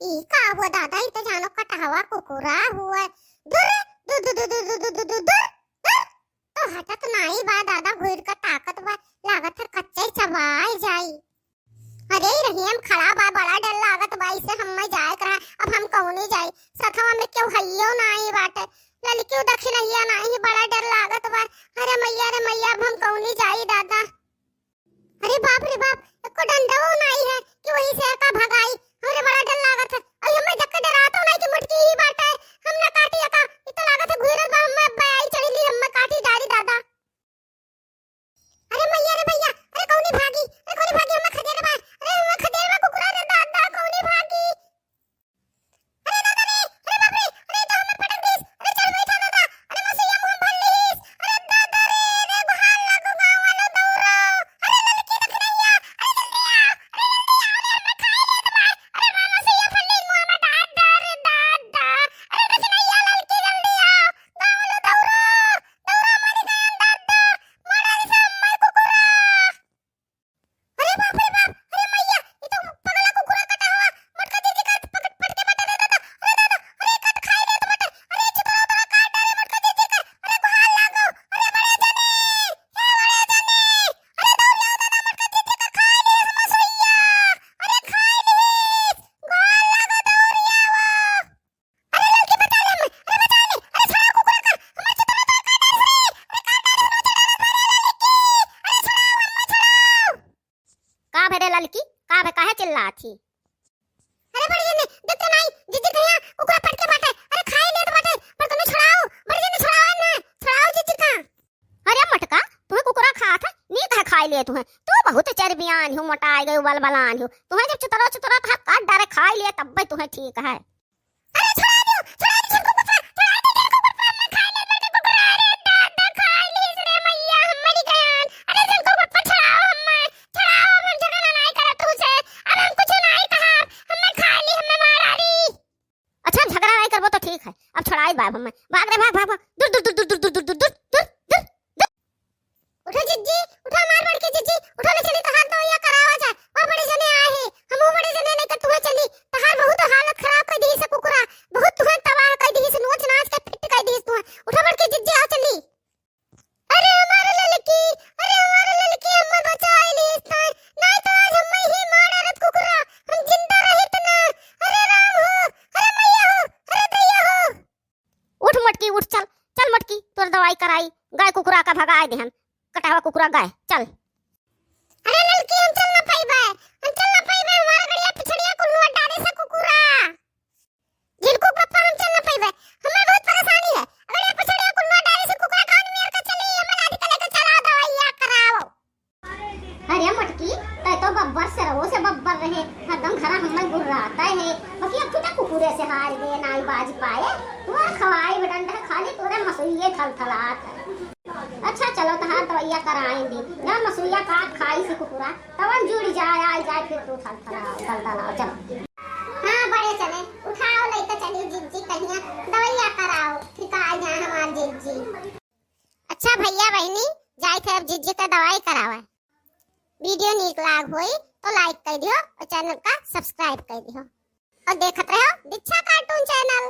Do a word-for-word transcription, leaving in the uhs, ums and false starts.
ई का हुआ दादा, ई तो जानो कटहवा कुकुरा हुआ। दुर, दु, दु, दुर, दुर। तो हटत नाई बा दादा, घूर के ताकत बा, लागत है कच्चे चबाई जाई। अरे रहीम खड़ा बा, बड़ा डर लागत बा, इसे हम्मे जाए के रहा, अब हम कौनी जाई, सथवा में केहू हइयो नाई बाटे। ललकी दखिनैया नाई, बड़ा डर लागत बा। अरे मैया रे मैया, अब हम कौनी जाई दादा। अरे बाप रे बाप, एको डंडो नाई है कि वही से एका भगाई। हमरे बड़ा डर लागत है। अरे हम्मे देख के डरातो नाई कि मोटकी ही बाटे। हम ना काटी एका, ई तो लागत है घूरत बा, हम्मे बाई चढ़ी ली, हम्मे काटी डारी दादा। अरे मैया रे मैया, अरे कौनी भागी, अरे कौनी भागी, हम्मे खदेड़ बा, अरे हम्मे खदेड़ बा कुकुरा रे दादा, कौनी भागी। अरे दादा रे, अरे बाप रे, अरे तो हमें पटक दीस। अरे चल बैठा दादा, अरे मसुइया मुंह भर लीस। अरे दादा रे, रे बहार लागो गाँव वालो दौड़ो। अरे ललकी दखिनैया, अरे जल्दी आ, अरे जल्दी आ, अरे हमें खाए ले तो भाई। अरे माँ मसुइया फल लीस मुंह में दादा रे दादा। अरे दखिनैया ललकी जल्दी आओ, गाँव वालो दौड़ो, दौड़ो मर गए दादा, मरा जैसे हमारे कुकुरा। अरे बाप रे बाप, अरे मैया, ई तो पगला कुकुरा कटा हुआ, मोटका जीजी का पकड़, पटके बाटे रे दादा, अरे दादा, अरे कट खाई रे तो बाटे, अरे चुतरा उतरा काट डारे मोटका जीजी का, अरे गुहार लागो, अरे मरे जाने, हे मरे जाने, अरे दौड़ जाओ दादा, मोटका जीजी का खाई रे मसुइया, अरे खाई रे, गुहार लागो दौड़ जाओ। अरे ललकी बचा ले हमें, अरे बचा ले, अरे छुड़ाओ कुकुरा का, हमें चितरा तो काट डारे रे, अरे काट डारे रे, चितरा तो मारे ललकी, अरे छुड़ाओ हमें, छुड़ाओ। का भे रे ललकी, का भे, काहे चिल्लात ही? अरे बड़ी जने, देखते नाई, जीजी कहिया कुकुरा पटके बाटे, अरे खाई लेत बाटे, पर तनी छुड़ाओ, बड़ी जने छुड़ाओ ना, छुड़ाओ जीजी का। अरे मटका, तुहे कुकुरा खात है, नीक है खाई लेत है, तू बहुत चर्बियान हो, मोटाई गई, बल बलान हो, तुहे जब चुतरा चुतरा था काट डारे खाई ले तब तुहे ठीक है। अरे छुड़ा दो, छुड़ा दो झिनकू पप्पा, छुड़ा दो झिनकू पप्पा, हमें खाई ले बेटे कुकुरा, अरे दादा खाई लीस रे मैया, हम मरी गयान। अरे झिनकू पप्पा छुड़ाओ हमें, छुड़ाओ, हम झगड़ा नाई करत तुझसे, अब हम कुछ नाई कहा, हमें खाई ली, हमें मारा ली। अच्छा झगड़ा नाई करबो तो ठीक है, अब छुड़ाई बाब हमें, भाग रे भाग, भाग, भाग, दूर, दूर, दूर। उठो जिज्जी, उठो हमार बड़की जिज्जी, उठो ले चली तोहार दवैया करावा जाए। वह बड़े जने आए हैं, हमहू बड़े जने लेकर तुहे चली। तोहार बहुत हालत खराब कर दी से कुकुरा, बहुत तुहे तबाह कर दी से, नोच नाच के फिट कर दी तुहे। उठो बड़की जिज्जी, आओ चली। अरे हमारे ललकी, अरे हमारे ललकी, अम्मा बचाई ली इस ताई। नहीं तो आज हम्मे ही मार डारत कुकुरा, हम जिंदा रहित ना। अरे राम हो, अरे मैया हो, अरे दैया हो। उठ मोटकी, उठ, चल, चल मोटकी, तोर दवाई कराई, गाय कुकुरा का भगाए देहन, कटहवा कुकुरा गाय, चल। अरे ललकी, हम चल ना पाइबे, हम चल ना पाइबे, हमारा गड़िया पिछड़िया कुल नोच डारे से कुकुरा। झिनकू पप्पा, हम चल ना पाइबे, हमें बहुत परेशानी है, गड़िया पिछड़िया कुल नोच डारे से कुकुरा, कौन मेर का चली, हमें लादी के लेके चला दवाइया कराओ। अरे मटकी, तै तो बब्बर से रहो से बब्बर रहे, हरदम घरा हम्मे गुर्राता है। बाकी अब तू तो कुकुरे से हार गए, नाई बाज पाए। तोर खवाई बडंड है, खाली तोरे मसुइये थलथलात है। अच्छा चलो, तहार दवैया कराए दी। ना मसुइया काट खाई से कुकुरा, तवन जुड़ जाए, आ जाए फिर तू थलथलाओ, थलथलाओ, चलो। हाँ बड़े जने, उठाओ लेके चली जिज्जी कहिया, दवैया कराओ, ठीक आ जाए हमार जिज्जी। अच्छा भैया बहिनी, जाइत है अब जिज्जी का दवाई करावे। वीडियो नीक लाग होई तो like कर दियो और channel का subscribe कर दियो और देखत रहो दीक्षा cartoon channel।